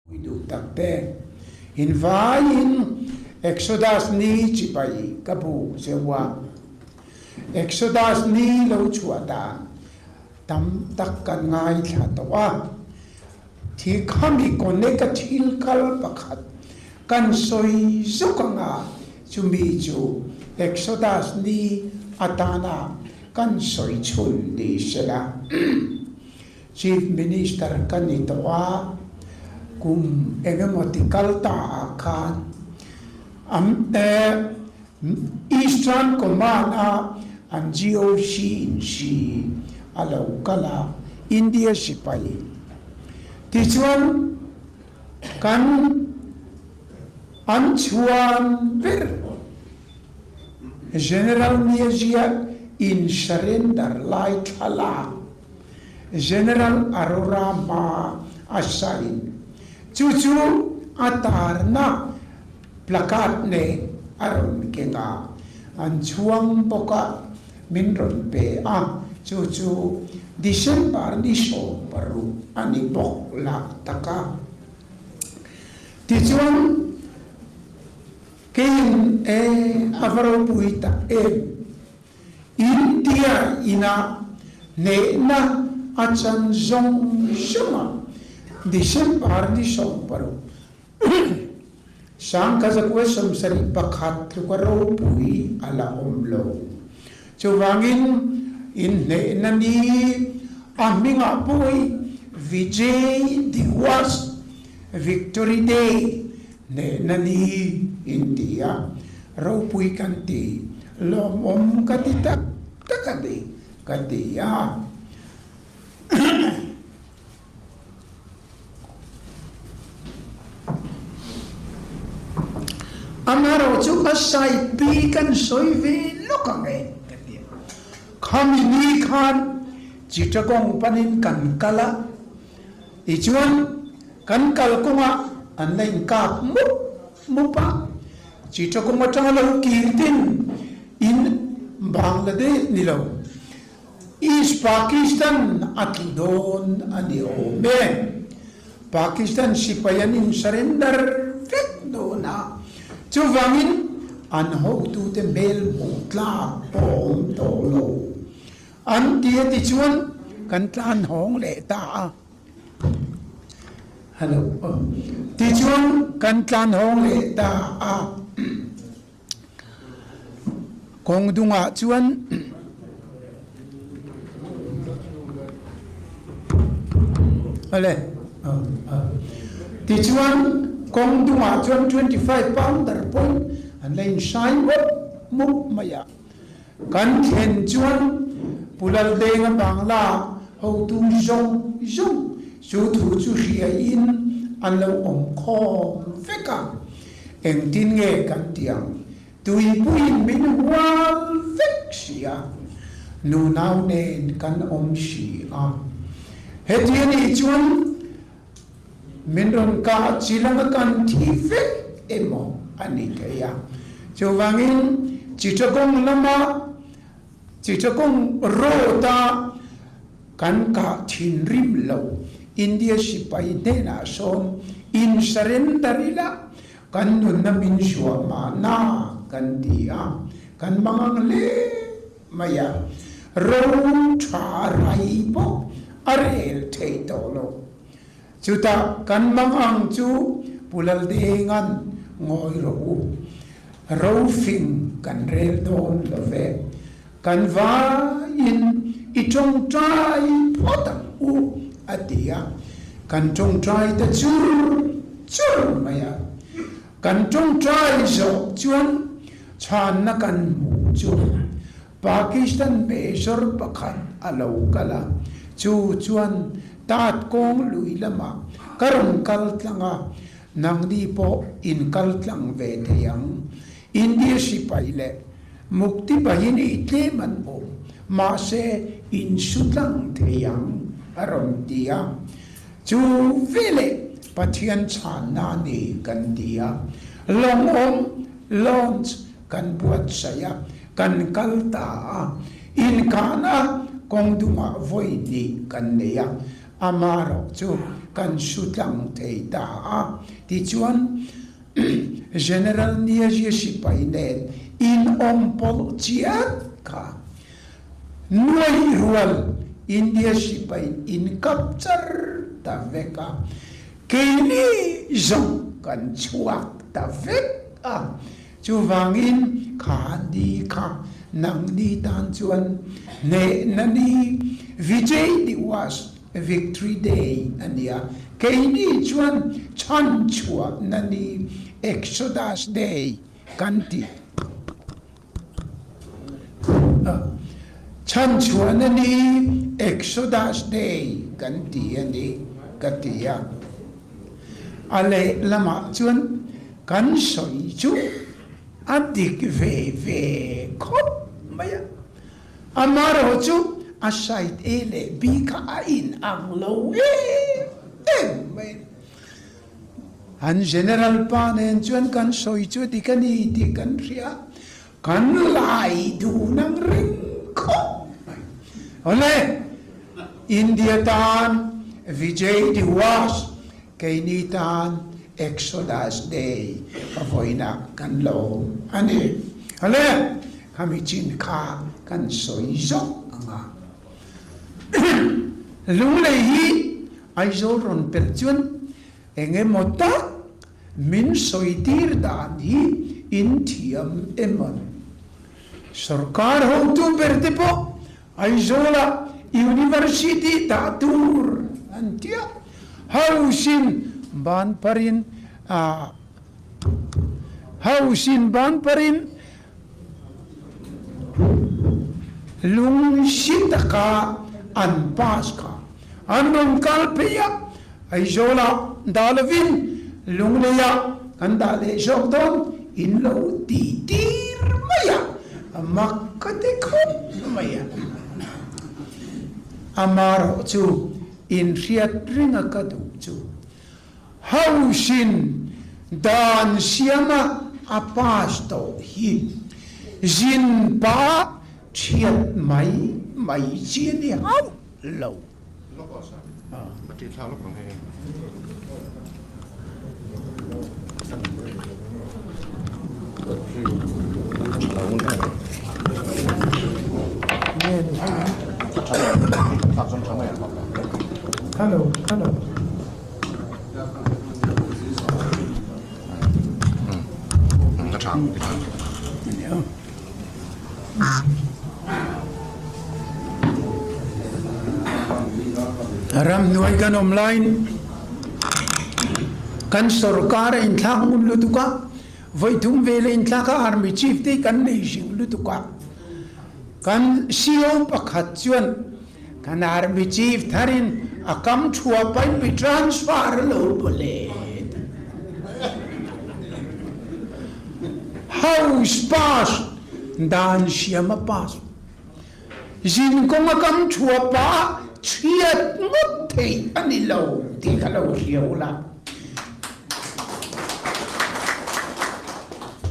Pui duh tak te. In vaiin Exodus ni chibai ka buk zeuh a. Exodus ni lo chhuah dan tam tak kan ngaithla tawh a. Thi khami kawne ka thil kal pakhat kan sawi zuk anga chumi chu Exodus ni atana kan sawi chhun ni sela. Chief Minister ka ni tawh a, kum eng emaw ti kal ta ah khan an Eastern Command a an GOC in si a lo kal a, India sipai tichuan kan an chhuan ber General Niazia in surrender lai thlalak General Arora hma a sign. Chu chu a tarna placard nen a rawn keng a, an chhuang bawk a, min rawn pe a, chu chu December ni 16 a ni bawk lah tak a. Tichuan keiin e a va ropui tak em? India ina hnehna a chan zawng zawng a, December ni 16, 1971 tluka ropui a la awm lo. Chuvangin inhnehna ni a hmingah pawh Vijay Diwas, Victory Day, Hnehna ni in ti a, ropui kan ti, lawmawm ka ti tak tak a ni ka ti a. Amaherawhchu a side pi kan sawi ve lawk ang e ka ti a. Khami ni khan Chittagong panin kan kal a, tichuan Kan kal kawngah an la inkap mup mup a, Chittagong atanga lo kir tin in Bangladesh ni lo, East Pakistan a tlu dawn a ni awm e. Pakistan sipai an in surrender vek dawn a, chuvangin an hotute hmel hmuh tlak pawh a awm tawh lo an ti a tichuan kan tlan hawng leh ta a. Hello. Tichuan kan tlan hawng leh ta a. Kawng dungah chuan Ale. Tichuan kawng dungah chuan 25 pounder pawhin an la insai mup mup mai a. Kan thlen chuan Pu Laldenga Bangla hotu zawng zawng chu thu chu hriaiin an lo awm khawm vek a, engtin nge kan ti ang? Tuipuiin min hual vek si a, nunau nen kan awm si a. Heti a nih chuan Min rawn kah chi langa kan thi vek emaw a ni thei a. Chuvangin Chittagong lama Chittagong road-a kan kah thinrim lo India sipai hnenah sawn in surrender ila kan nunna min zuah mahna kan ti a, kan mangang hle mai a, ro tha rai pawh a rel thei tawh lo. Chutah kan mangang chu Pu Laldenga'n ngawi rawh u, ro fing kan rel dawn lo ve, kan vaiin i tawngtai phawt ang u a ti a, kan tawngtai ta chur chur mai a. Kan tawngtai zawh chuan chhanna kan hmuh chu Pakistan Major pakhat a lo kal a, chu chuan Tat kawng lui lamah ka rawn kal tlang a, nangni pawh in kal tlang ve thei ang. India sipai leh Mukti Bahini tlem an awm, mahse in su tlang thei ang a rawn ti a. Chu veleh Pathian chhanna ni kan ti a, lawngawm, launch, kan buatsaih a, Kan kal ta a, inkahna kawng dungah vawi hnih kan nei a, amaherawh chu kan su tlang thei ta a. Tichuan, General Niazi sipai nen inawm pawlh chiat kha nuaih rual India sipai in kap char ta vek a, keini zawng kan chhuak ta vek a. Chuvangin kha ni kha nangni tan chuan hnehna ni, Vijay Diwas, Victory Day, a ni a, keini chuan chhanchhuahna ni, Exodus Day, kan ti. Chhanchhuahna ni, Exodus Day, kan ti a ni, ka ti a. A lehlamah chuan kan sawi chu a dik ve ve khawp mai a. Amaherawh chu a side A leh B kha a inang lo em em mai a. An General pa nen chuan kan sawi chu dik a ni tih kan hria, kan lai dun ang reng khawp mai. Awle, India tan Vijay Diwas, keini tan Exodus Day a vawiinah kan lawm a ni. Awle, khami chin kha kan sawi zawk ang a. Lunglei hi Aizawl rawn pelh chuan eng emaw tak min sawi tir dan hi in thiam emawn? Sorkar hotu ber te pawh Aizawlah University dah tur an ti a, House-in ban parin House-in ban parin Lungsi taka an pass kha an rawn kal phei a, Aizawlah dah lovin Lungleiah kan dah leh zawk dawn in lo ti tir mai a, a mak ka ti khawp mai a. Amaherawh chu inhriat ringa ka duh chu House-in dan siama a pass tawh hi zin pah thiat mai mai chi a ni hauh lo. Hello, hello. Ramhnuai kan awm laiin kan sorkar a inthlak ngun lutuk a, vawi thum vel a inthlak a, army chief te hi kan nei zing lutuk a, kan CO pakhat chuan Kan army chief tharin a kam thua pain mi transfer lo mawle. House pass dan siam a pass. Zin kawng a kam thua pa chhiat ngawt theih a ni lo tih kha lo hria ula.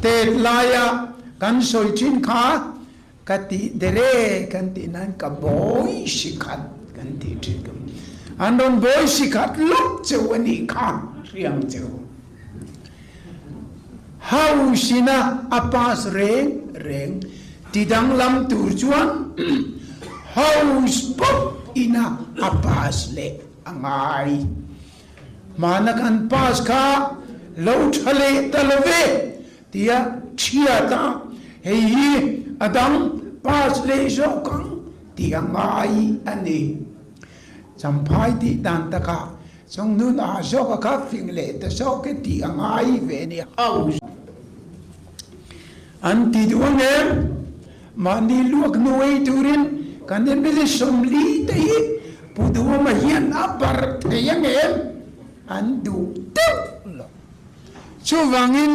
Tet laia kan sawi thin kha Ka tih dere kan tih nan ka bawi si khat kan tih thin ka. An rawn bawi si khat lawk cheu a nih kha hriang cheu. House ina a pass reng reng ti danglam tur chuan house bawk ina a pass leh a ngai. Hmana kan pass kha lo tha leh ta lo ve. Tia thiat a, hei hi a dang pass leh zawk ang tih a ngai a ni. Champhai tih dan takah chawng nun ah zawk a kha fing leh ta zawk e tih a ngai ve a ni. House an ti duh ang em? Mahni luak hnu ei turin kan MLA 40 te hi Pu Duhawma hian a bar thei ang em? An duh deuh lo. Chuvangin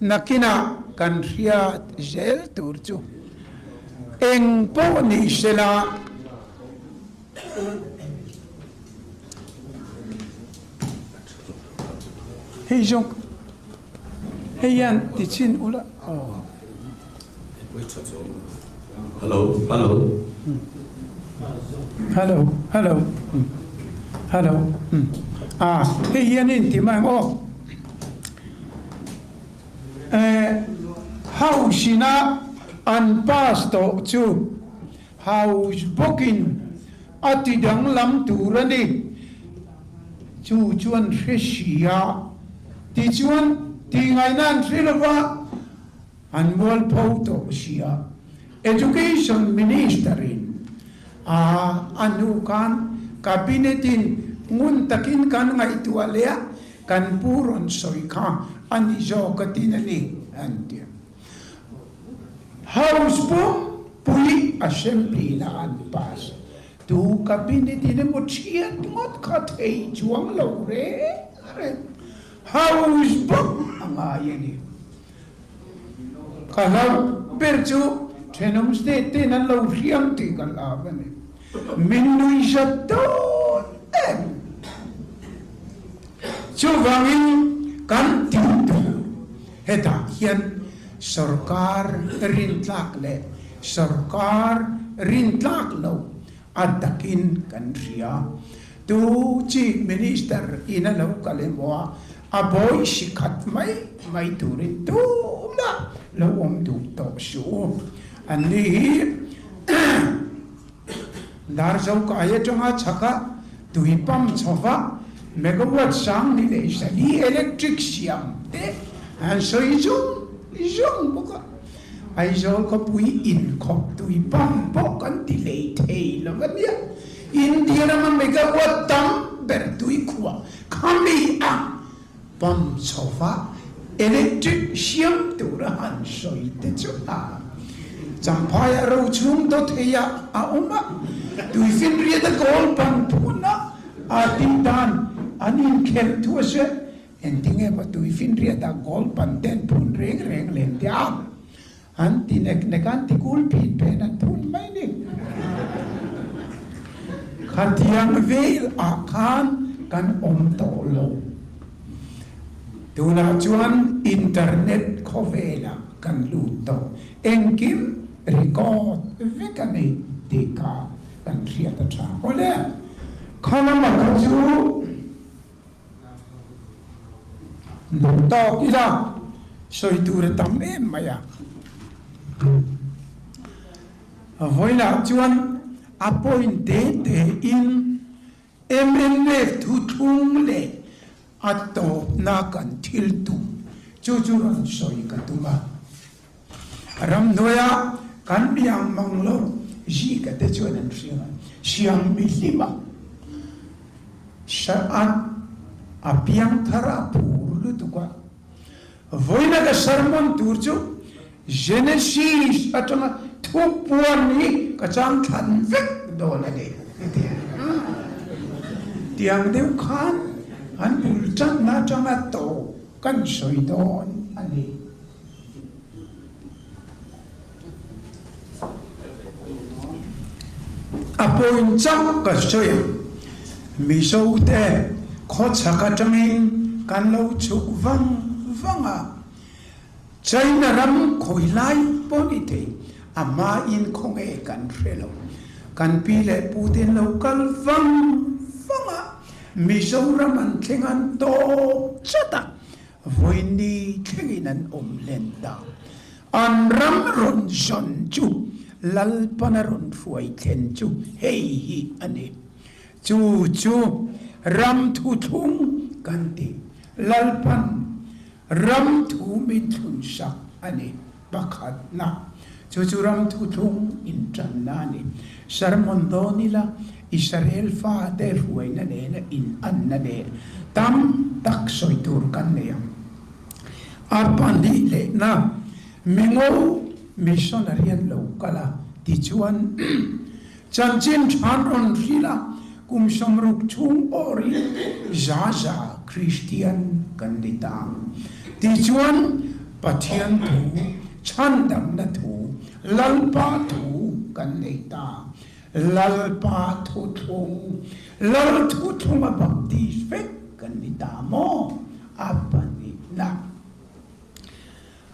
nakinah kan hriat zel tur chu eng pawh ni sela, hei zawng hei hian ti chhin ula aw. Hello, hello. Hello, hello, hello. A, hei hian in ti mai ang aw. Eh, House ina an pass tawh chu House bawkin a ti danglam tur a ni. Chu chuan hre si a, tichuan tihngaihna an hre lova, An mualpho tawh si a, Education Minister in a a hnu khan Cabinet in ngun takin kan ngaihtuah leh a, kan pu rawn sawi kha a ni zawk a tin a ni, an ti. House pumpui Assembly na an pass tu Cabinet in emaw thiat ngawt kha thei chuang lo reng reng House bawk a ngai a ni. Ka hlauh ber chu thenawm state ten an lo hriam tih ka hlau a ni. Min nui zat dawn em. Chuvangin kan tih tur hetah hian sorkar rintlak leh sorkar rintlak lo a takin kan hria. Tu Chief Minister in a lo kal emaw a, a bawi si khat mai mai turin tumah lo awm duh tawh suh u. An ni hi Darzo kai atanga chhaka tui pump chhova megawatt 24,000 electric siam te an sawi zung zung bawk a. Aizawl khawpui inkhawp tui pump pawh kan ti lei thei lo a nia. India rama megawatt tam ber tui khuah khami a pump chhova electric siam tura han sawi te chu a Champhaiah ro chhung dawt theiah a awm a, tuifinriat a goal pan phun a, a tih dan an inkhelh thu a hre. Engtinge maw tuifinriat a goal pan ten phun reng reng lem te a? An ti nek nek a, an ti kul phin phen an phun mai ni. Khatiang vel ah khan kan awm tawh lo. Tunah chuan internet khawvelah kan lut tawh. Engkim record vek a ni tih kha kan hriat a tha. Awle, khaw lama kha chu. Duh tawk ila sawi tur a tam em mai a. Vawilah chuan a point te te in mnf thuthlung leh a tawpna kan thil tum chu chu rawn sawi ka tum a. Ramhnuaia kan biang mang lo zika te chuan an hria a, siam mihlim a, a a piang thar a phur lutuk a. Vawiina ka sermon tur chu Genesis atanga thupuan hi ka chang thlan vek dawn a ni a ti a. Tiang deuh khan an bul tanna atanga tawp kan sawi dawn a ni. A point chauh ka sawi a, Mizo te khawchhak atangin kan lo chhuk vang vang a, China ram khawi lai pawh ni thei, a hmain khawnge kan hre lo. Kan pi leh pu te an lo kal vang vang a, Mizoram an thleng an tawp chat a, Vawiini thlengin an awm hlen ta. An ram rawn zawn chu Lalpana rawn hruai thlen chu hei hi a ni. Chu chu ram thuthlung kan ti. Lalpan ram thu min thlun sak a ni. Pakhatna, chu chu ram thuthlung intanna a ni. Sermon dawn ila, Israel fate hruaina nena inanna leh tam tak sawi tur kan nei ang. A pahnih lehna, mingo missionary an lo kal a, tichuan chanchin than rawn hrilh a, kum 60 chhung awrin za za Kristian kan ni ta. Tichuan Pathian thu, chhandamna thu, Lalpa thu kan nei ta. Lalpa thuthlung, Lal thuthlunga baptis vek kan ni ta maw? A pahnihna.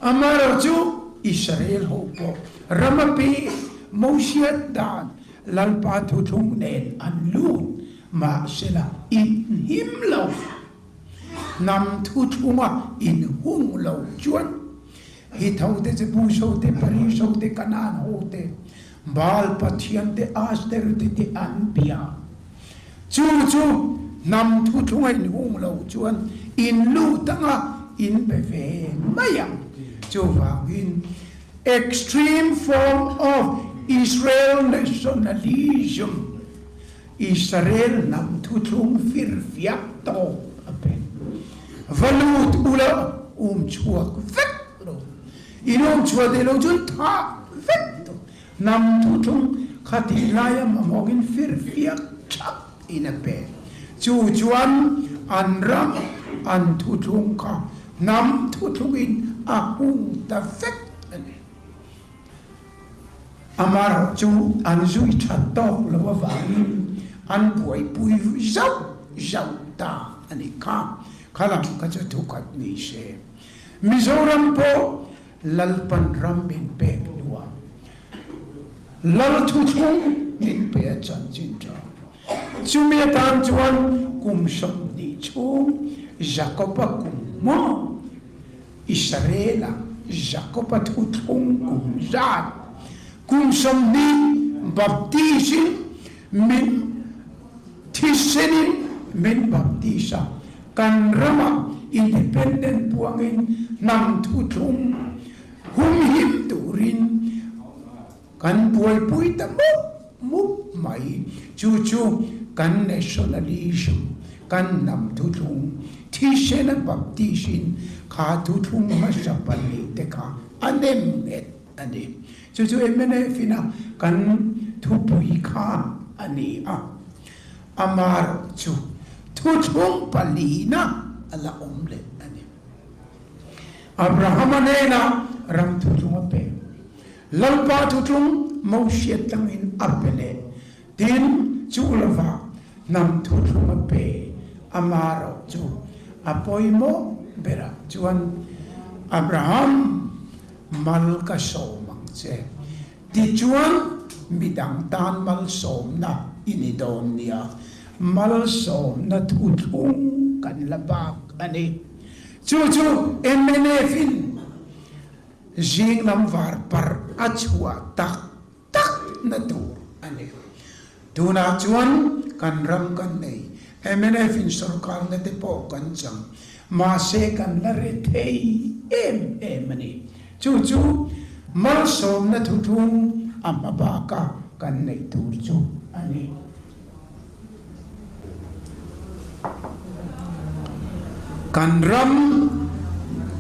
Amaherawhchu Israel ho pawh rama pi Mosia dan Lalpa thuthlung nen an lut. Mahsela in him lo. Hnam thuthlunga in hung lo chuan Hit ho te, Jebus ho te, Peris ho te, Kanaan ho te, Baal pathian te, Ashtaroth te an bia. Chu chu hnam thuthlunga in hung lo chuan in lut anga in be ve mai ang. Chuvangin extreme form of Israel nationalism, Israel hnam thuthlung firfiak tawp a pe. Va lut ula um chhuak vek lo. In um chhuah theih lo chuan thah vek tawh. Hnam thuthlung kha tih laia mamawkin firfiak thap in a pe. Chu chuan an ram an thuthlung kha hnam thuthlungin a hung ta vek a ni. Amaherawh chu an zui that tawk lo avangin an buaipui zauh zauh ta a ni kha. Kha lam kha chu thukhat ni se. Mizoram pawh Lalpan ram min pek hnuah Lal thuthlung min pe a chanchin tha. Chumi atan chuan kum 20 chhung Jakoba kum hma Israela Jakoba thuthlung kum zat kum 20 baptis-in min thisenin min baptis a, kan ramah independent puangin hnam thuthlung humhim turin kan buaipui ta mup mup mai. Chu chu kan nationalism, kan hnam thuthlung, thisena baptis-in kha thuthlung hmasa pahnih te kha a nem nghet a ni. Chu chu MNF-in a kan thupui kha a ni a. Amaherawh chu thuthlung palina a la awm leh a ni. Abrahama hnenah ram thuthlung a pe. Lalpa thuthlung Mosia tlangin a pe leh. Tin, chu lovah hnam thuthlung a pe. Amaherawh chu a pawimawh berah chuan Abraham mal ka sawm ang che. Tichuan, midang tan malsawmna i ni dawn nia, malsawmna thuthlung kan la bak a ni. Chu chu MNF-in zing lam var parh a chhuah tak tak na tur a ni. Tunah chuan kan ram kan nei, MNF-in sorkarna te pawh kan chang, mahse kan la re thei em em a ni. Chu chu malsawmna thuthlung a hma baka kan neih tur chu a ni. Kan ram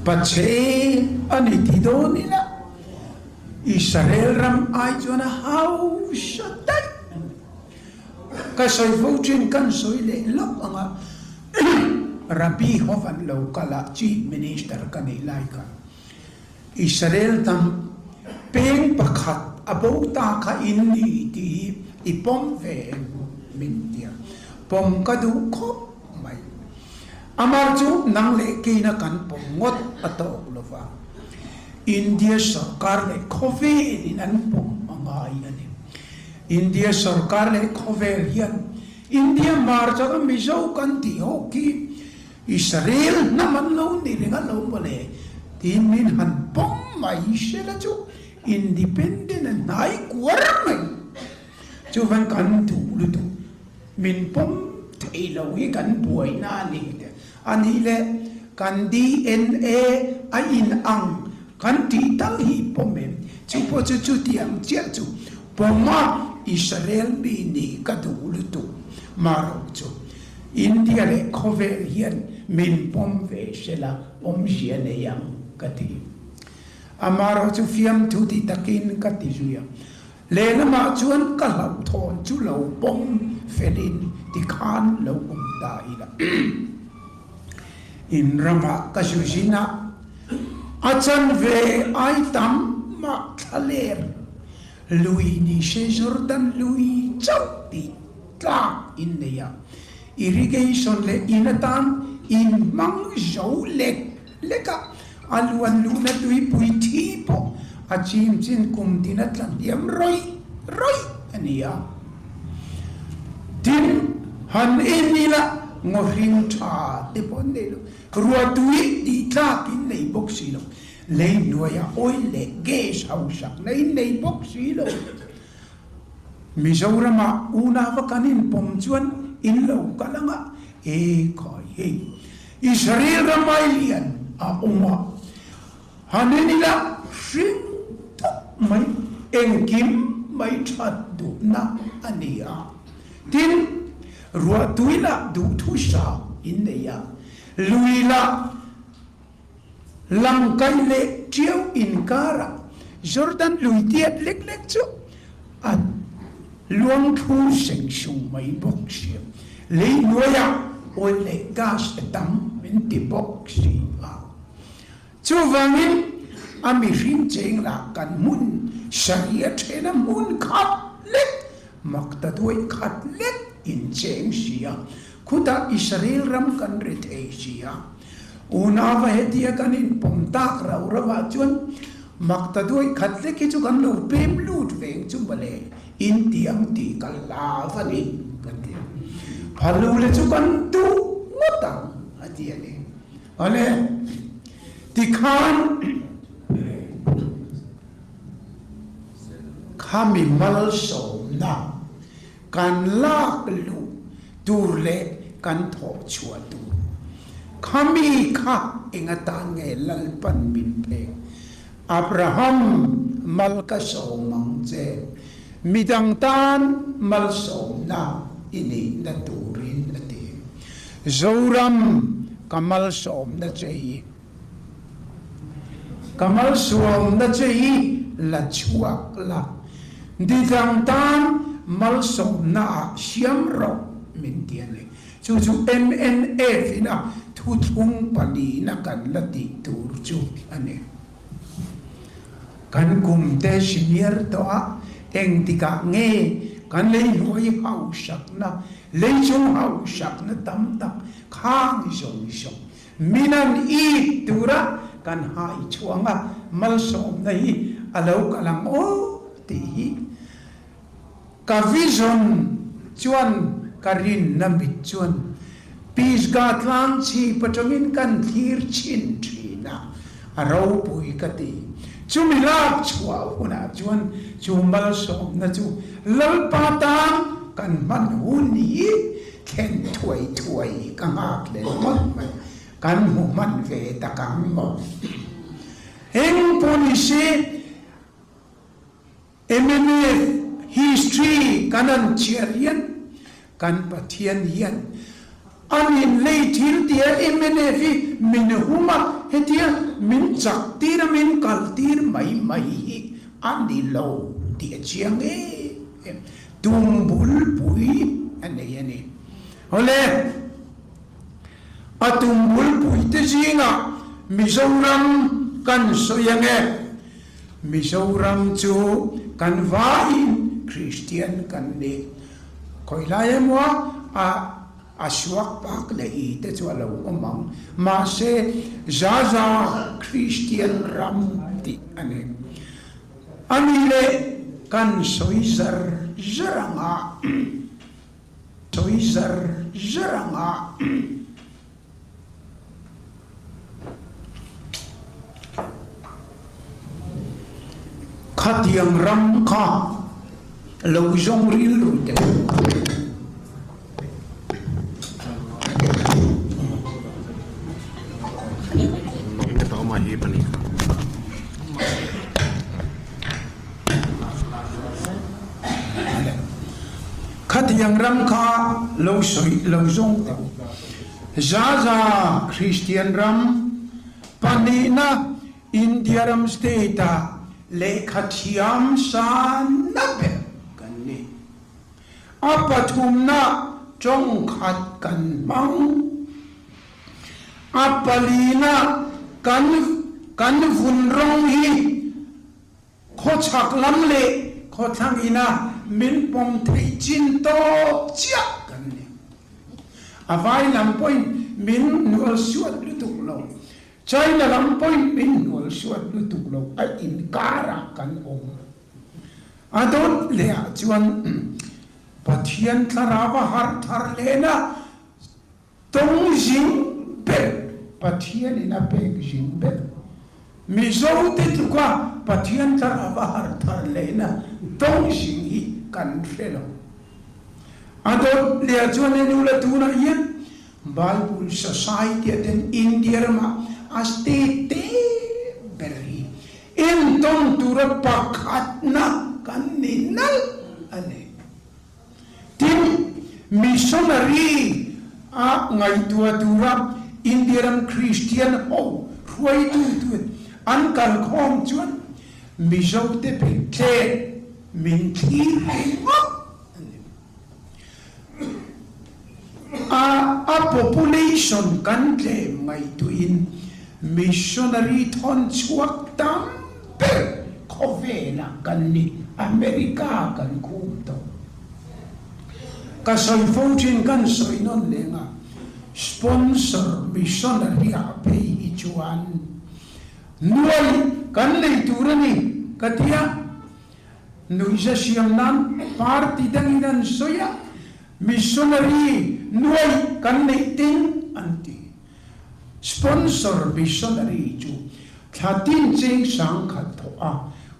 Pache a ni ti dawn ila Israel ram ai chuan a hausa daih. Ka sawi fo thin kan sawi leh lawk ang a, Rabbi Hovan lo kal a Chief Minister ka nih lai kha Israel hnam peng pakhat a bo ta kha in ni tih hi i pawm ve em min ti a, pawm ka duh khawp mai. Amar chu nang leh keina kan pawm ngawt a tawk lo va, India sorkar leh khawvelin an pawm a ngai a ni. India sorkar leh khawvel hian India hmarchak a Mizo kan tih ho khi Israel hnam an lo ni reng a lo mawle tiin min han pawm mai sela chu independent a hnai kuar mai. Chuvan kan duh lutuk min pawm thei lo hi kan buaina a ni te a nih le kan DNA a in ang kan tih tal hi pawm em? Chu pawh chu chutiang chiah chu pawm a Israel mi nih ka duh lutuk marawh chu India leh khawvel hian min pawm ve sela awmzia nei ang ka ti. Amarawh chu fiamthu ti takin ka ti zui a. Lehlamah chuan ka hlauhthawn chu lo pawm felin tikhan lo awm ta ila. In ramah ka zu zin a, a chanve ai tam mah thlaler lui ni se Jordan lui chauh tih tlak in nei a, irrigation leh in atan in hmang zo lek lek a, a luan luhna tuipui thi pawh a chim chin kum tin a tla hniam rawih rawih a ni a. Tin. Han en ila ngaw hring tha te pawh an nei lo, ruahtui tih tlak in nei bawk si lo, lei hnuaia oil leh gas hausakna in nei bawk si lo. Mizoramah unava kan inpawm chuan in lo kal ang a, e khawi hei Israel ram ai lian a awm a, han en ila hring tak mai engkim mai that duhna a ni a, tin ruahtui lah duhthusam in nei a, lui lah Langkaih leh Ṭiau inkarah Jordan lui tiat lek lek chu a luang thlur seng sung mai bawk si. Lei hnuaiah oil leh gas a tam min ti bawk si a. Chuvangin a mihring cheng lah kan hmun Sharia ṭhena hmun khat lek, makta duaih khat lek in cheng si a. Khutah Israel ram kan ri thei si a. Unauva hetia kan inpawm tak rauh rauhah chuan mak ta duaih khat lek hi chu kan lo pem lut veng chu mawle, in ti ang tih ka hlau a ni ka ti a. Phalu le chu kan duh ngawt ang a ti a ni. Awle, tikhan khami malsawmna Kan lak luh tur leh kan thawh chhuah tur. Khami kha eng atan nge Lalpan min pek? Abraham mal ka sawm ang che, midang tan malsawmna i nihna turin a ti. Zoram ka malsawmna che hi, ka malsawmna che hi la chhuak la, didang tan malsawmna ah siam rawh min ti a ni. Chu chu mnf ina thuthlung palina kan la tih tur chu a ni. Kan kum te senior tawh a, engtikah nge kan lei hnuai hausakna, lei chung hausakna tam tak khang zawng zawng Min an it tura kan hai chhuang a, malsawmna hi a lo kal ang aw tih hi ka vision chuan ka rinna mit chuan Pisgah tlang chhip atangin kan thlir chhin thin a, a ropui ka ti. Chumi lak chhuah hunah chuan chu malsawmna chu Lalpa tan kan hman hun hi Thlen thuai thuai ka nghak leh ngawt mai, kan hmu hman ve tak ang maw? Eng pawh ni se, mnf history kan han chhiar hian kan Pathian hian an inlei thil tia mnf hi min hum a, hetia min chak tir a min kal tir mai mai hi a ni lo tih a chiang em em. Tum bulpui a nei a ni. Awle, a tum bulpui te zingah Mizoram kan sawi ang e. Mizoram chu kan vaiin Kristian kan ni. Khawilai emaw a a suak pak leh i te chu a lo awm ang. Mahse, Zaza Kristian ram tih a ni. A ni leh kan sawi zar zar ang a, sawi zar zar ang a. Khatiang ram kha lo zawng rilru teh. Khatiang ram kha lo sawi lo zawng teh u. Zaza Kristian ram pahnihna India ram state ah lehkha thiam sanna ber kan ni. A pathumna tawng khat kan hmang. A palina kan kan vun rawng hi khawchhak lam leh khawthlang ina min pawm theih chin tawk chiah kan ni. A vai lam pawhin min hnual suat lutuk lo. China lam pawhin min hnual suat lutuk lo. A inkarah kan awm. A dawt leh ah chuan. Pathian thlarau a harh thar lehna tawng zing ber Pathianin a pek zing ber. Mizote tluka Pathian thlarau a harh thar lehna tawng zing hi kan hre lo. A dawt leh ah chuan en ula tunah hian Bible Society ah ten India ramah a state te ber hi entawn tura pakhatna kan ni nalh a ni. Tin, missionary a ngaihtuah tura India ram Kristian ho hruaitu tute an kalkhawm chuan Mizote beihtlek min thlir ringawt a ni. A a population kan tlem ngaihtuahin missionary thawn chhuak tam ber khawvelah kan ni, America kan khum tawh. Ka sawi fo thin kan sawi nawn leng a, sponsor missionary ah phei hi chuan nuai kan nei tur a ni ka ti a. Nuihza siam nan party dangin an sawi a, missionary nuaih kan neih ting an ti. Sponsor missionary chu thla tin cheng sang khat thawh a,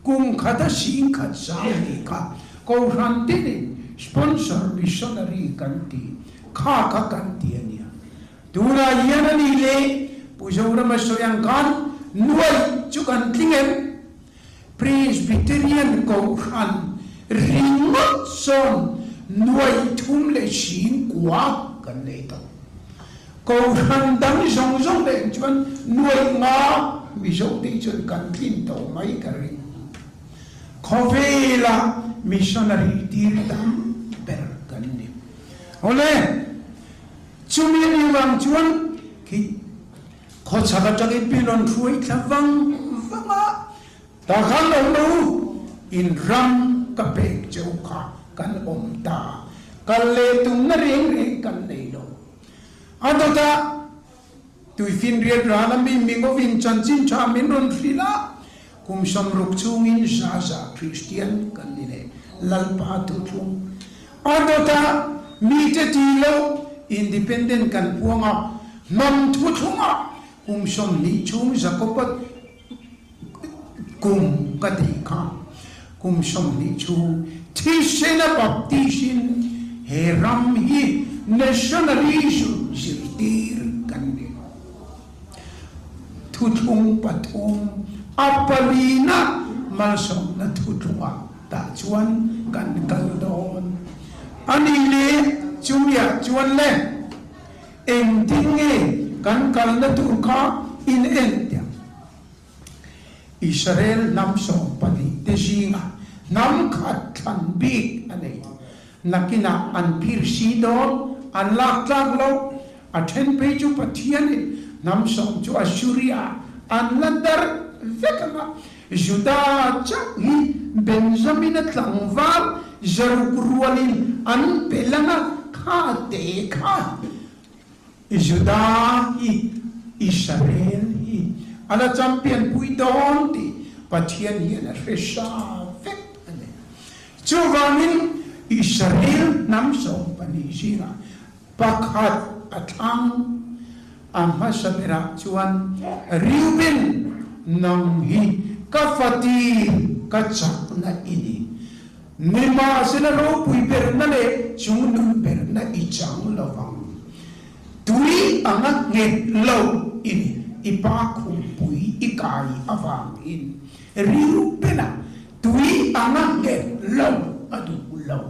kum khata sing khat sang ni kha Kohhran tinin sponsor missionary kan ti kha kha kan ti a nia. Tunah hian a ni le Pu Zorama sawi ang khan nuaih chu kan tling em? Presbyterian Kohhran ringawt sawn nuaih thum leh hring kua kan nei tawh. Kohhran dang zawng zawng leh chuan nuaih nga Mizo te chuan kan tlin tawh mai ka ring. Khawvela missionary tir tam ber kan ni. Awle, chumi a nih vang chuan khi Khawchhak atangin pilon hruai thla vang vang a, tah khan lo lo in ram ka pek cheu kha kan awm ta, kal leh tumna reng reng kan nei lo. A dawtah tuifinriat ral a mi Mingovin chanchin tha min rawn hrilh a, kum 60 chungin za za Kristian kan ni leh Lalpa thuthlung. A dawtah mite ti lo Independent kan puang a, hnam thuthlungah kum 20 chhung Jakoba kum ka tih kha kum 20 chhung thisena baptist-in he ram hi nationalism zirtir kan ni. Thuthlung pathum a palina malsawmna thuthlungah Tah chuan kan kal dawn a ni le, chumiah chuan le engtin nge kan kalna tur kha in en tiang. Israel hnam 12 te zingah hnam khat thlan bik a nei. Nakinah an phir si dawn, an lak tlak lo. A then phei chu Pathianin hnam sawm chu Assuria an la darh vek ang a, Juda chauh hi Benjamina tlangval zaruk rualin an pe lang a, kha te kha Juda hi Israel hi a la champion pui dawn tih Pathian hian a hre sa vek a ni. Chuvangin Israel hnam 12 zingah Pakhat a thlang, a hmasa berah chuan, Reuben, nang hi ka fati ka chakna i ni. Nimahsela ropui berna leh chungnun berna i chang lo vang. Tui anga nghet lo i ni, i pa khumpui i kai avangin. Reuben-a tui anga nghet lo a duh lo.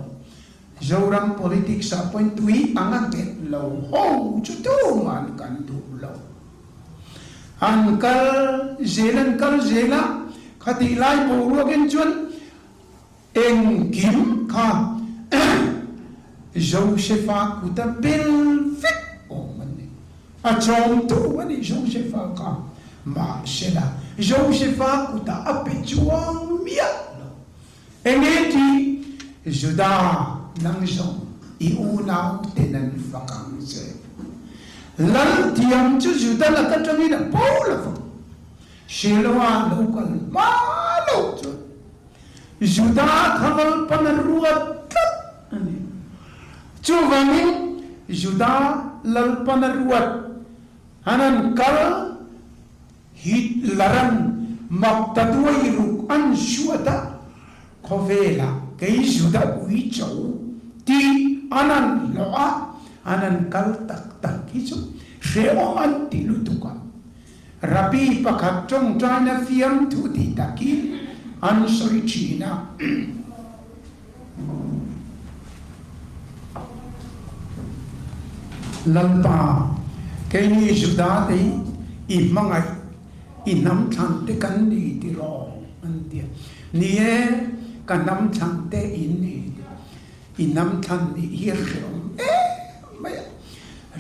Zoram politics ah pawhin tui ang a nghet lo ho chu tuman kan duh lo. An kal zel an kal zel a, khatih lai boruakin chuan engkim kha Josepha kuta bel vek awm an ni. A chawmtu a ni Josepha kha, mahsela Josepha kutah a pe chuang miah lo. Enge tih Juda nang zawng i unau ten an fak ang che. Lal thiam chu Juda lak atangin a bo lo vang. Shiloh-ah lo kal hma loh chuan Juda kha Lalpan a ruat tlat a ni. Chuvangin Juda Lalpana ruat han an kal Hitler-a'n maktaduai ruk an suat a, khawvelah kei Juda uicho tih an an hlawh a, an an kal tak tak hi chu hrehawm an ti lutuk a. Rabbi pakhat tawngtaina fiamthu tih takin an sawi thin a. Lalpa, keini Juda-te hi i hmangaih, i hnam thlan te kan ni ti rawh, an ti a. Ni e, ka hnam thlan te in ni ti. I hnam thlan nih hi a hrehawm em mai a,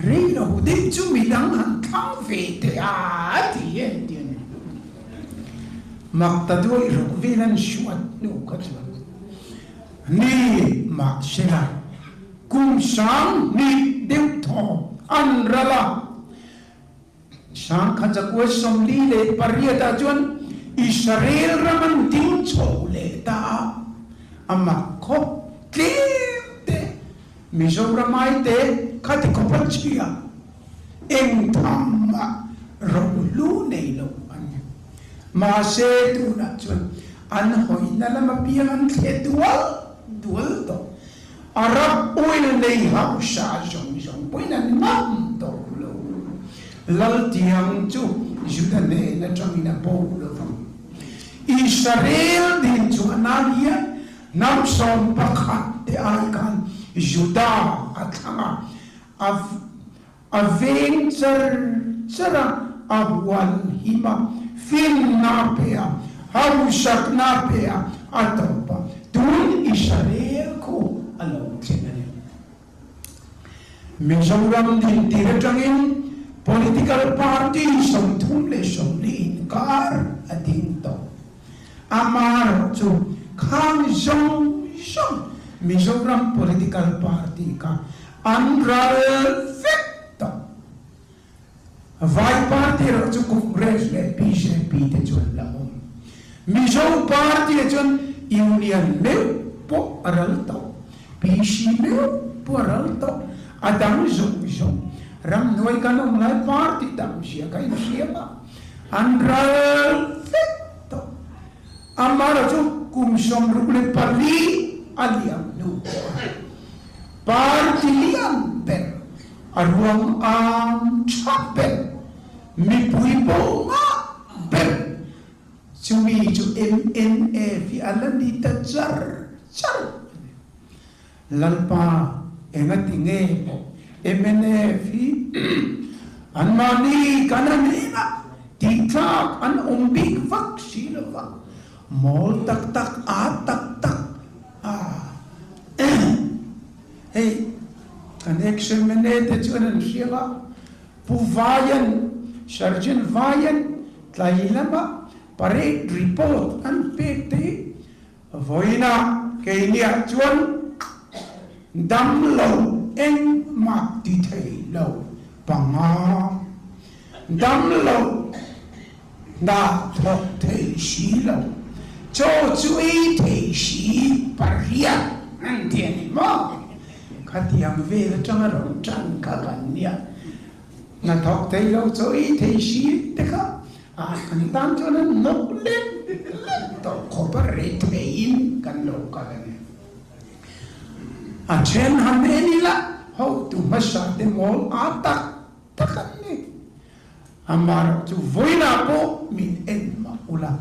rei lo deuh chu midang han thlang ve teh a, a ti em ti a ni. Mak ta duai ruk vel an hruat hnu kha chuan ni mahsela kum 2000 deuh thaw an ral a, 1948 ah chuan Israel ram an ding chho leh ta a, a mak khawp tlem te Mizoram ai te khati khawp a chhia. Eng tham mah rohlu nei lo an ni. Mahse tunah chuan an hawina lam apiang an thle dual dual tawh. Arab oil nei hausa zawng zawng pawhin an ngam tawh lo. Laltiang chu Juda hnen atangin a bo lo vang. Israel din chu a nan hian hnam 11 te ai khan Juda a thlang a. A a veng char char a, a hual him a, finna a pe a, hausakna a pe a, a tawp a, tun Israel khu a lo thleng a ni. Mizoram din tir atangin political party 34 inkar a ding tawh. Amaherawh chu khang zawng zawng Mizoram political party kha an ral vek tawh. Vai party erawh chu Congress leh bjp te chu an la awm. Mizo party ah chuan Union meuh pawh a ral tawh, PC meuh pawh a ral tawh, a dang zawng zawng ramhnuai kan awm lai party tam zia kha inhriam a. An ral vek tawh. Amara chu kum 64 a liam hnu pawh a party lian ber, a ruang am tha ber, mipui pawh ngah ber chumi chu MNF hi a la ni ta char char a ni. Lalpa engati nge maw mnf hi anmahni kan han en a, tihtlak an awm bik vak si lo va, mawl tak tak a tak tak a hei kan ex-mla te chuan an hria a, Pu Vayan, Sergeant Vayan tlai lama parade report an pek te hi Vawiinah keiniah chuan damlo engmah ti thei lo panga, damlo hna thawk thei si lo, chaw chu ei thei si pariat an ti a ni maw? Khatiang vel atanga rawn tan kha kan nia, hna thawk thei lo, chaw ei thei si te kha A kan tan chuan an hnawk lek lek tawh khawp a rei theiin kan lo kal a ni. A then han en ila hotu hmasa te mawl a tak tak an ni. Amaherawh chu vawiinah pawh min en mah ula,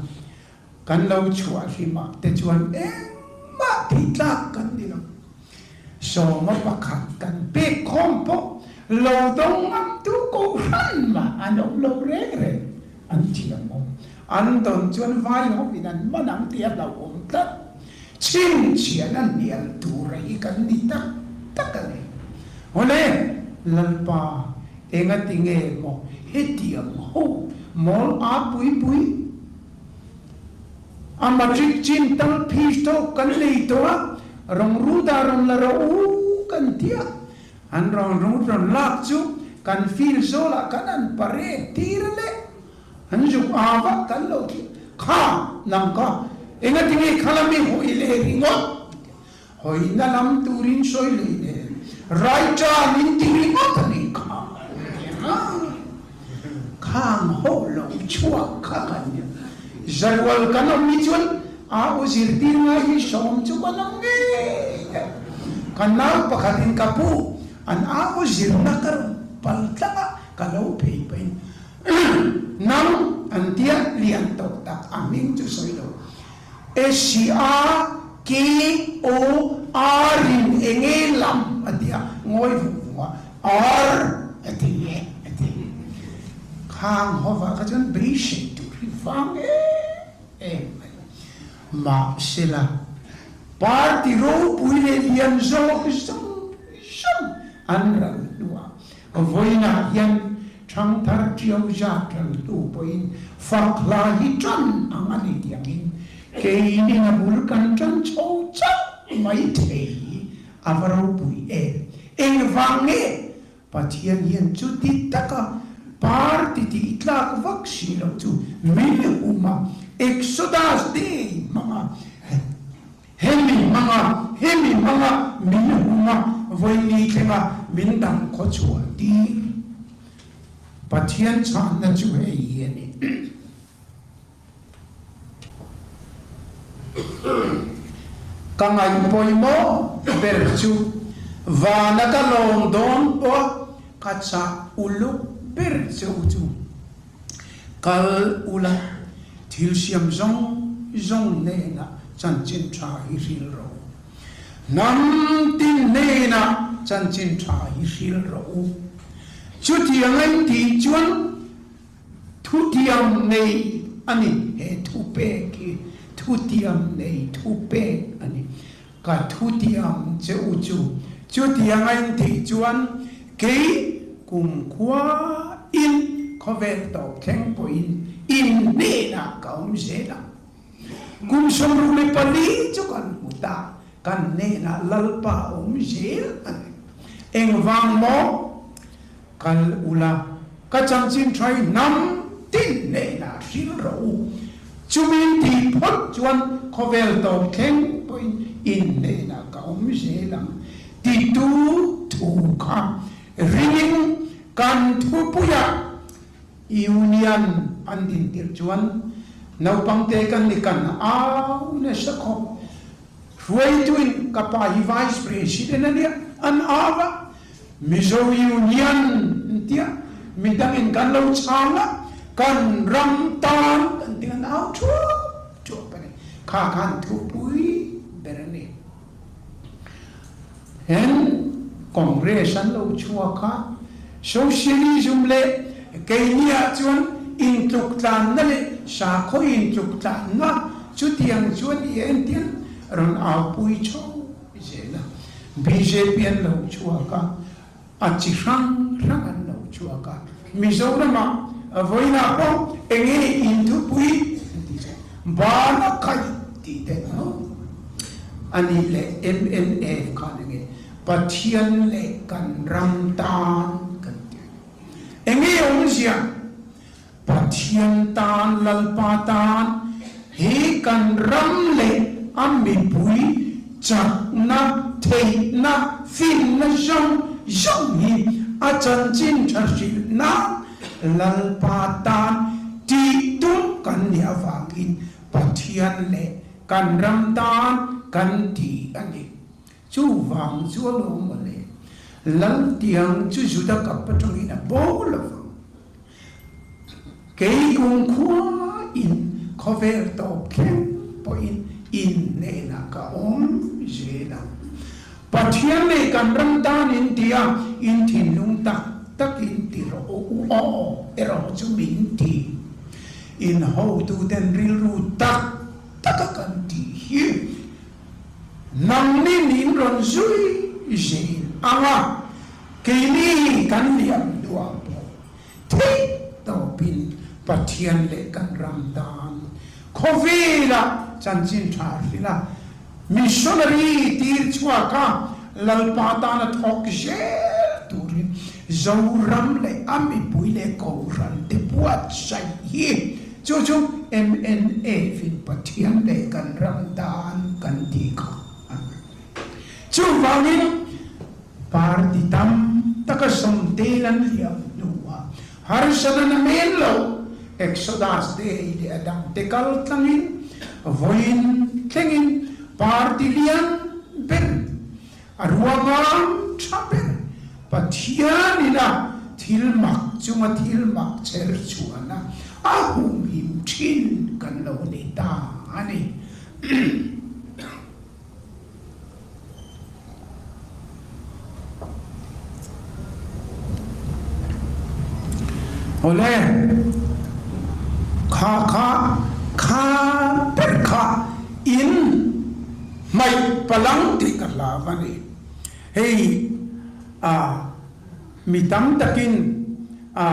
kan lo chhuah hlimah te chuan engmah tih tlak kan ni lo. Sawma pakhat kan pek khawm pawh lo dawng ngamtu kohhran mah an awm lo reng reng an thiam awm. An dawn chuan vai hovin an man ang tih a hlauhawm tlat. Chhinchhian a hnial tur hi kan ni tak tak a ni. Awle, Lalpa, engati nge maw hetiang ho mawl a pui pui? A matric chin tal phis tawk kan nei tawh a, rawn rut a rawn la rawh u kan ti a, an rawn rut rawn lak chu kan field zawlah kan an parade tir a leh an zuk a vak kan lo thlir kha nang kha engatinge kha lam i hawi leh ringawt? Hawina lam turin sawi lui nen. Raiṭan in ti ringawt a nih kha. Khang ho lo chhuak kha kan nia. Zarual kan awm hi chuan a u zirtir ngai hi sawm chu kan awm ngei e. Ka nau pakhatin ka pu an a u zirna ka rawn pal tlang a, ka lo phei pahin nang an tia lian tawh tak a hming chu sawi lo. S A K O R in enge lam a ti a, ngawi vung vung a, R a ti e a ti. Khang hovah kha chuan beisei tur hi vang em em mai. Mahsela, party ropui leh lian zawk zawng zawng an ral hnuah Vawiinah hian Thangthar Ṭiau zat ral hnu pawhin fak hla hi ṭan ang a ni tih angin keinin a bul kan ṭan chho chauh mai thei hi a va ropui em. Engvang nge Pathian hian chuti taka party tih tlak vak si lo chu min hum a, Exodus Day hmanga Hemi hmanga, hemi hmanga min hum a, vawiini thlenga min dang khaw chhuah tir. Pathian chhanna chu hei hi a ni. Ka ngaihpawimawh ber chu vana ka lawm dawn pawh ka chah uluk ber cheu chu. Kal ula, thil siam zawng zawng hnenah chanchin tha hi hril rawh u. Hnam tin hnenah chanchin tha hi hril rawh u. Chutiang a intih chuan thutiam nei a ni, he thupek hi thutiam nei thupek a ni. Ka thutiam che u chu chutiang a intih chuan kei kumkhua in khawvel tawp thleng pawhin in hnenah ka awm zel ang. Kum 64 chu kan hmu ta, kan hnenah Lalpa a awm zel a ni. Engvang maw? Kal ula, ka chanchin tha hi hnam tin hnenah hril rawh u. Chumi tih phawt chuan khawvel tawp thleng pawhin in hnenah ka awm zel ang titu thu kha ringin kan thupuiah Union an din tirh chuan naupangte kan ni kan au nasa khawp. Hruaituin ka pa hi Vice President a nia an au a. Mizo Union tia midangin kan lo chhang a, kan ram tan kan tih an au thuap thuap a ni. Kha khan thupui ber a ni. Hen Congress an lo chhuak a, Socialism leh keiniah chuan intluk tlanna leh sakhaw intluk tlanna chutiang chuan i entir rawn aupui chho zel a, bjp an lo chhuak a, a chi hrang hrang an lo chhuak a, Mizoramah vawiinah pawh eng nge inthupui an tih chuan ban a kaih tih te an awm a nih leh mnf khan eng nge Pathian leh kan ram tan kan ti a ni. Eng nge awmzia? Pathian tan, Lalpa tan, hi kan ram leh a mipui chakna, theihna, finna zawng zawng hi a chanchin tha hrilh nan Lalpa tan tih tum kan nih avangin Pathian leh kan ram tan kan ti a ni. Chuvang chu a lo mawle. Laltiang chu Juda kap atangin a bo lo vang. Kei kumkhua in khawvel tawp thleng pawhin in hnenah ka awm zel ang. Pathian leh kan ram tan in ti a, in thinlung tak tak in ti rawh u aw erawh chu min ti. In hotuten rilru tak taka kan tih hi Nangni min rawn zui zel ang a, keini kan liam hnuah pawh theih tawpin Pathian leh kan ram tan khawvelah chanchin tha hrilh a, missionary tir chhuak a, Lalpa tana thawk zel turin Zoram leh a mipui leh Kohhran te buatsaih hi Chu chu MNF in Pathian leh kan ram tan kan tih kha a ni. Chuvangin Party tam taka sawmtel an liam hnuah harsatna na men lo Exodus Day leh a dangte kal tlangin vawiin thlengin party lian ber a ruangam tha ber Pathian ina thil mak chunga thil mak cher chhuahna a humhim thin kan lo ni ta a ni. Awle, kha kha kha ber kha in hmaih palang tih ka hlau a ni. Hei a mi tam takin a.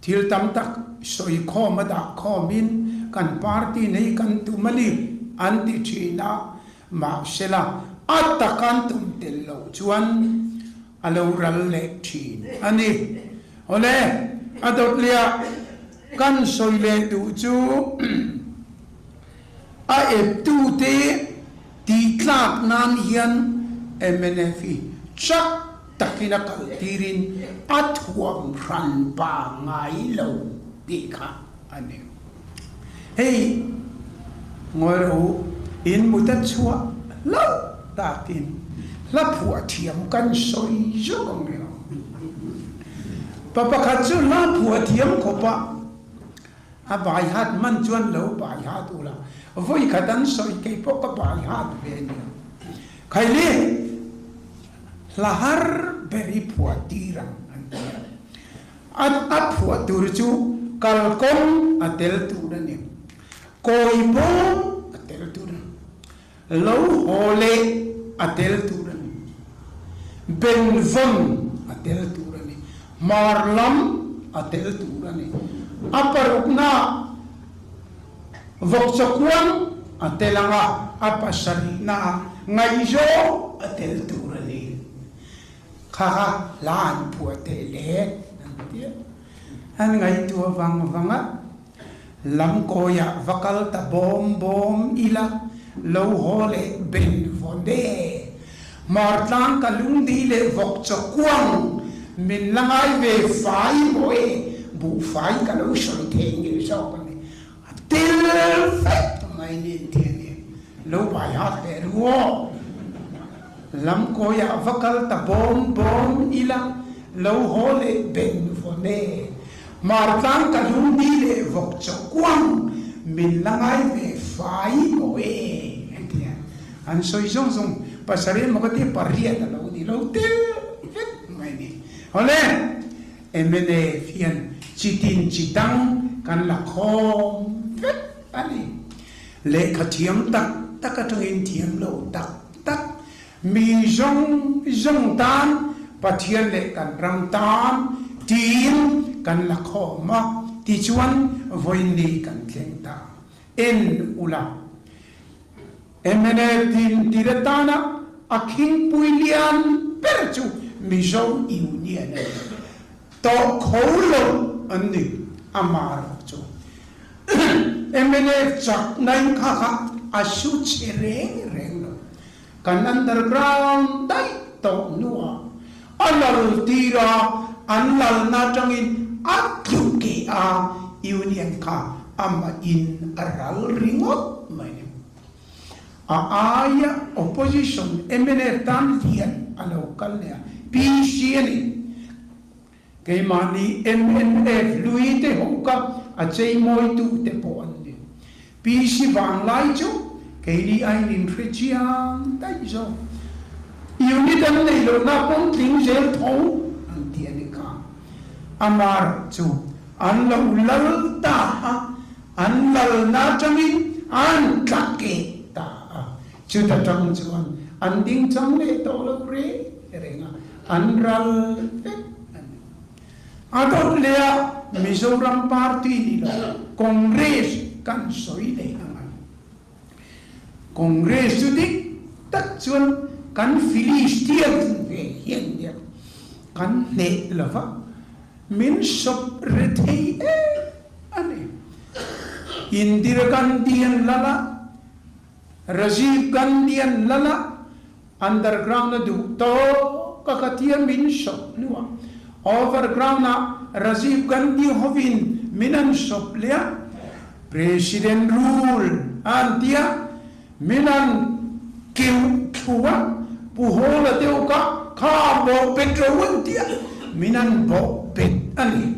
Thil tam tak sawi khawm a dah khawmin kan party nei kan tum a ni an ti thin a, mahsela a tak an tum tel loh chuan a lo ral leh thin a ni. Awle, a dawt leh kan sawi leh duh chu a eptute tihtlak nan hian mnf hi chak takin a kal tirin a thuam hran pa ngai lo tih kha a ni. Hei ngawi rawh u, in mut a chhuah hlauh takin hla phuah thiam kan sawi zawk ang rih ang. Pa pakhat chu hla phuah thiam khawp a, a bai hat hman chuan lo bai hat ula, vawi khat an sawi kei pawh ka bai hat ve a nia. Khaili! Hla har ber hi phuah tir ang an ti a. A a phuah tur chu kalkawng a tel tur a ni. Kawi bawm a tel tur a ni. Lo haw leh a tel tur a ni. Benvawn a tel tur a ni. Hmar lam a tel tur a ni. A parukna Vawkchawkuang a tel ang a, a pasarihna ah ngaihzawng a tel tur a ni. Kha kha hla an phuah teh le an ti a. An ngaihtuah vang vang a, Lamkawiah va kal ta bawm bawm ila, lo haw leh ben vawn e. Hmartlang ka lungdi leh vawkchawkuang min la ngai ve fai maw e, buhfai ka lo sawi thei ngei zawk a ni. A tel vek mai nin ti a ni. Lo bai hat leh ru aw. Lamkawiah va kal ta bawm bawm ila, lo haw leh ben vawn e. Hmartlang ka lungdi leh vawk chaw kuang min la ngai ve fai maw e an ti a. An sawi zawng zawng pasarih emaw ka tia pariat a lo ni lo tel vek mai ni. Awle! Mnf hian chitin chi dang kan la khawm vek a ni. Lehkha thiam tak tak atangin thiam lo tak tak mi zawng zawng tan Pathian leh kan ram tan tiin kan la khawm a, tichuan vawiin kan thleng ta. En ula. Mnf din tir atana a khingpui lian ber chu Mizo Union a ni. Tawh kho lo an ni ama erawh chu. Mnf chakna in kha kha a su chhe reng reng lo. Kan underground daih tawh hnuah a lal tir a, an lalna atangin a tlu keh a, Union kha amah in a ral ringawt mai ni. A aia opposition mnf tan lian a lo kal leh a, PC a ni. Keimahni mnf lui te ho kha a cheimawitu te pawh an ni. PC vanglai chu keini aiin in hre chiang daih zawk. Unit an neih lohna pawn tling zel tho an ti a ni kha. Amar chu an lo lal ta a, an lalna atangin an tla keh ta a. Chuta tang chuan an ding chang leh tawh lo reng reng a, an ral vek a ni. A dawt leh a Mizoram party ni lo Congress kan sawi leh ang a. Congress chu dik tak chuan kan Philistian ve hian nia kan hneh lo va, min sawp re thei em a ni. Indira Gandhi an lal a, Rajiv Gandhi an lal a. Underground a duh tawk a ka tia min sawp hnuah Overground ah Rajiv Gandhi hovin min an sawp leh a, President rule a an tia min an keuh thlu a, Pu Hawla deuh ka kha bawh bet ro an tia min an bawh bet a ni.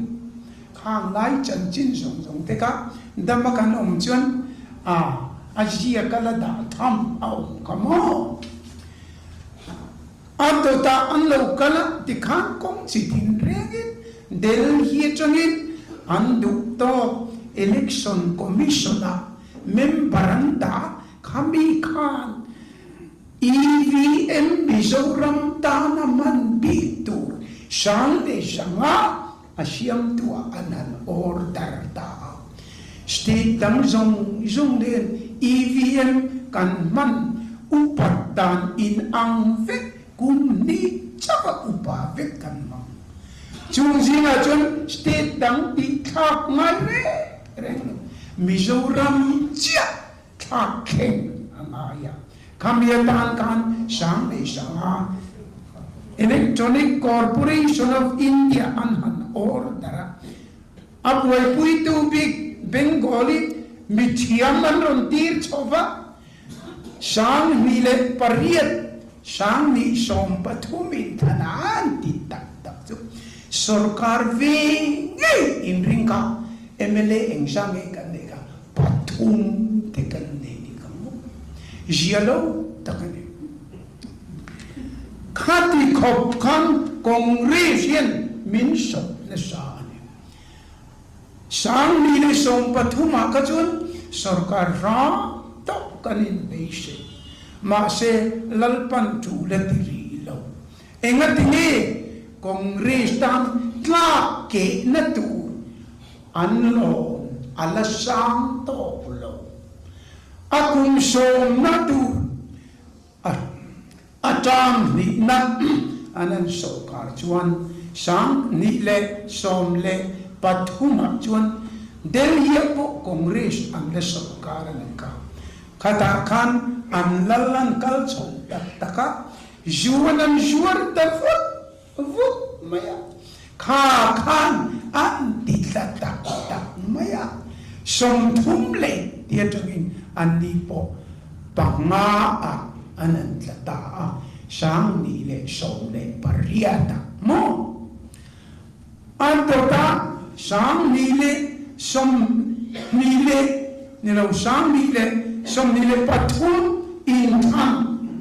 Khang lai chanchin zawng zawng te kha dama kan awm chuan a a zia ka la dah tham a awm kha maw? A dawtah an lo kal a tikhan kawng chi thin rengin Delhi atangin an duh tawk Election Commission ah member an dah khami khan EVM Mizoram tana man bik tur sang leh sanga a siamtuah an han order ta a. State dang zawng zawng nen EVM kan hman upat dan inang vek kum hnih chauh a upa vek kan hmang. Chung zingah chuan state dang tih thlak ngai reng reng lo. Mizoram chiah thlak thleng a ngai a. Khami atan khan sang leh sanga Electronic Corporation of India an han order a. A buaipuitu bik Bengali mithiam an rawn tir chho va, 2008, 2013 in than a an ti tak tak chu sorkar ve ngei inring kha mla engzah nge kan neih kha pathum te kan nei ni ka hmu. Zia lo tak a ni. Khati khawp khan Congress hian min sawp nasa a ni. 2013 ah kha chuan sorkar hrang tawk kan inbeisei. Mahse Lalpan tul a ti rih lo. Engatinge Congress tan tlak kehna tur an lawn a la sang tawk lo. A kum sawmna tur a term hnihna an an sorkar chuan 2013 ah chuan Delhi ah pawh Congress an la sorkar a ni kha. Khatah khan an lal an kal chho tak tak a, zu an an zuar ta vut vut mai a, kha khan an ti tla tak tak mai a, 30 leh ti atangin anni pawh 5 ah an an tla ta a, 2018 ah maw an dawt a, 2 leh 20 leh ni lo 2023 inthlan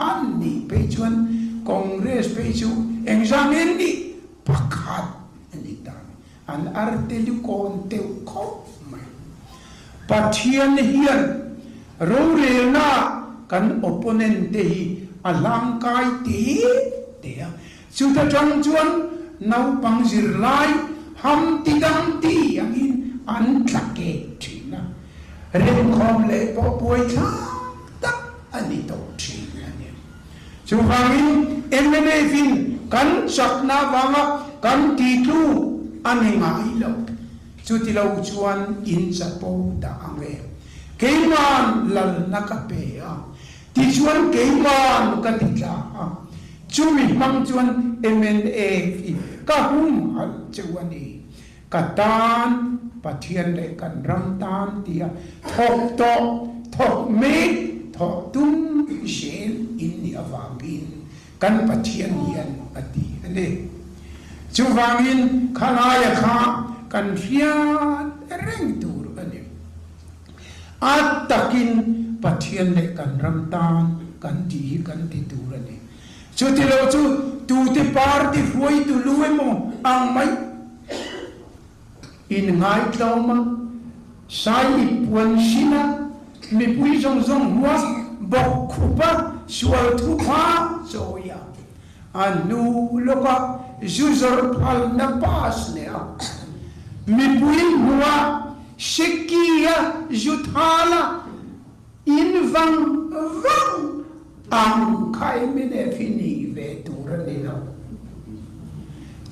an nih phei chuan Congress phei chu engzah nge nih pakhat a ni ta ni. An arte lukawn deuh khawp mai. Pathian hian rorelna kan opponent te hi a hlangkai te te a. Chuta tang chuan naupang zirlai ham ti dang ti angin an tla kek thin a, remkhawm leh pawh buaithlak tak a ni tawh thin a ni. Chuvangin mnf in kan chakna avanga kan titlu a ni ngai lo. Chuti lo chuan in chapo dah ang e. Keiman lalna ka pe a. Tichuan keiman ka ti tla a, chumi hmang chuan mnf hi ka humhalh cheu a ni. Ka tan, Pathian leh kan ram tan tia thawk tawh, thawk mek, thawh tum zel in nih avangin kan Pathian hian a ti a ni. Chuvangin khalaia kha kan hriat reng tur a ni. A takin Pathian leh kan ram tan kan tih hi kan ti tur a ni. Chuti lo chu tute party hruaitu lu emaw ang mai inngaihtlawm a, sai ip puan sin a, mipui zawng zawng hmua bawk khup a, sual thupha chawi a, a hnu lawka zu zawrh phalna pass leh a, mipui hmua Seki a zu thal a, in vang vang ang kha mnf hi nih ve tur a ni lo.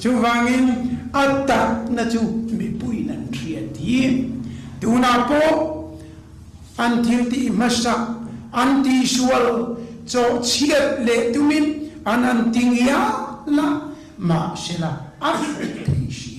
Chuvangin a takna chu mipuiin an hriat hi. Tunah pawh an thil tih hmasak, an tihsual. Chawhchhiat leh tumin an han ti ngial a, mahsela a hre thei si.